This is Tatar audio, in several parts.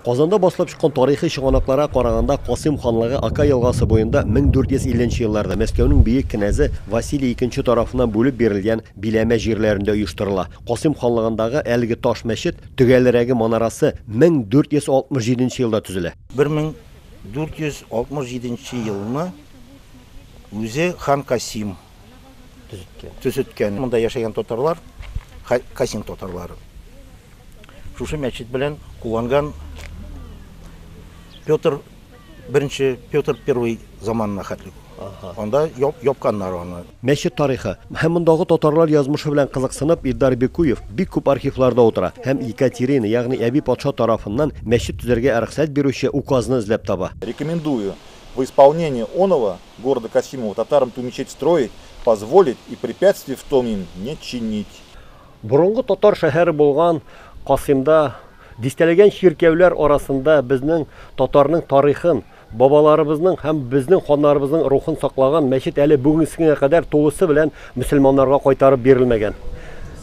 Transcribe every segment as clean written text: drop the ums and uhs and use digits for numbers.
Казанда басылып чыккан тарихи чыганакларга караганда, Касыйм ханлыгы Ока елгасы буенда 1450 нче елларда Мәскәүнең бөек кенәзе Василий Икенче тарафыннан бүлеп бирелгән биләмә җирләрендә оештырыла. Касыйм ханлыгындагы әлеге таш мәчет, төгәлрәге манарасы 1467 нче елда төзелә. 1467 нче елны үзе хан Касим төзеткән. Монда яшәгән татарлар, Касим татарлары. Шушы мәчет белән кулланган Петр беренче, Петр Первый заманына хәтле. Анда япканнар аны. Мәчет тарихы һәм мондагы татарлар язмышы белән кызыксынып, Илдар Бекуев бик күп архивларда утыра һәм Екатерина, ягъни әби патша тарафыннан мәчет төзергә рөхсәт бирүче указны эзләп таба. Рекомендую во исполнение оного города Касимова татарам ту мечеть строить, позволить и препятствий в том им не чинить. Борынгы татар шәһәре булган Касыймда дистәләгән чиркәүләр арасында безнең татарның тарихын, бабаларыбызның һәм безнең ханнарыбызның рухын саклаган мәчет әле бүгенгесенә кадәр тулысы белән мөселманнарга кайтарып бирелмәгән.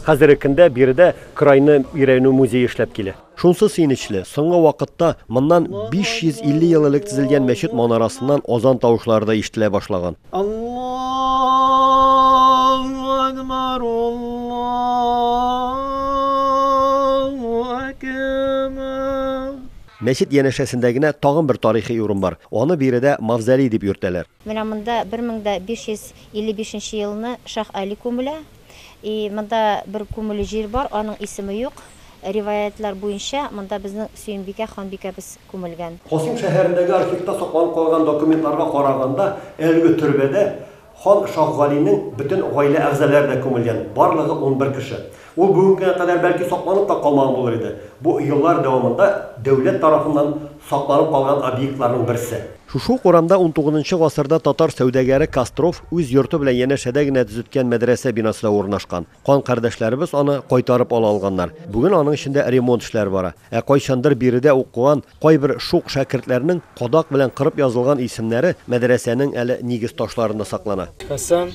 Хәзерге көндә биредә крайны өйрәнү музее эшләп килә. Шунсы сөенечле, соңгы вакытта моннан 550 ел элек төзелгән мәчет манарасыннан азан тавышлары да ишетелә башлаган. Аллаһу акбар, Аллаһу акбар. Мәчет янәшәсендә генә тагын бер тарихи урын бар. Аны биредә мавзолей дип йөртәләр. Менә монда 1555 нче елны Шаһ Али күмелә. И монда бер күмеле җир бар, аның исеме юк. Риваятьләр буенча, монда безнең Сөембикә ханбикәбез күмелгән. Касыйм шәһәрендәге архивта сакланып калган документларга караганда, әлеге төрбәдә хан Шаһгалинең бөтен гаилә әгъзалары да күмелгән, барлыгы 11 кеше. Ул бүгенгә кадәр бәлки сакланып та калмаган булыр иде. Бу еллар дәвамында дәүләт тарафыннан сакланып калган объектларның берсе. Шушы ук урамда унтугызынчы гасырда татар сәүдәгәре Костров үз йорты белән янәшәдә генә төзеткән мәдрәсә бинасы да урнашкан. Кан кардәшләребез аны кайтарып ала алганнар. Бүген аның эчендә ремонт эшләре бара. Ә кайчандыр биредә укыган кайбер шук шәкертләрнең кадак белән кырып язылган исемнәре мәдрәсәнең әле нигез ташларында саклана. Хасан,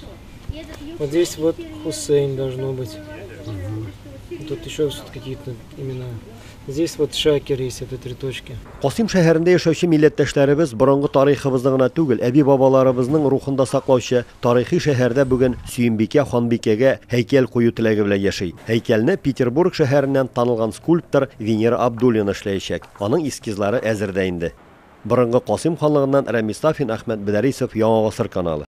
вот здесь вот Хусейн должно быть. Тут еще какие-то имена. Здесь вот Шакир есть, это три точки. Касыйм шәһәрендә яшәүче милләттәшләребез борынгы тарихыбызны гына түгел, әби-бабаларыбызның рухын да саклаучы тарихи шәһәрдә бүген Сөембикә ханбикәгә һәйкәл кую теләге белән яши. Һәйкәлне Петербург шәһәреннән танылган скульптор Венера Абдуллина эшләячәк. Аның эскизлары әзер дә инде. Борынгы Касыйм ханлыгыннан Рәмис Сафин, Әхмәт Бөдәрисов, Яңа гасыр каналы.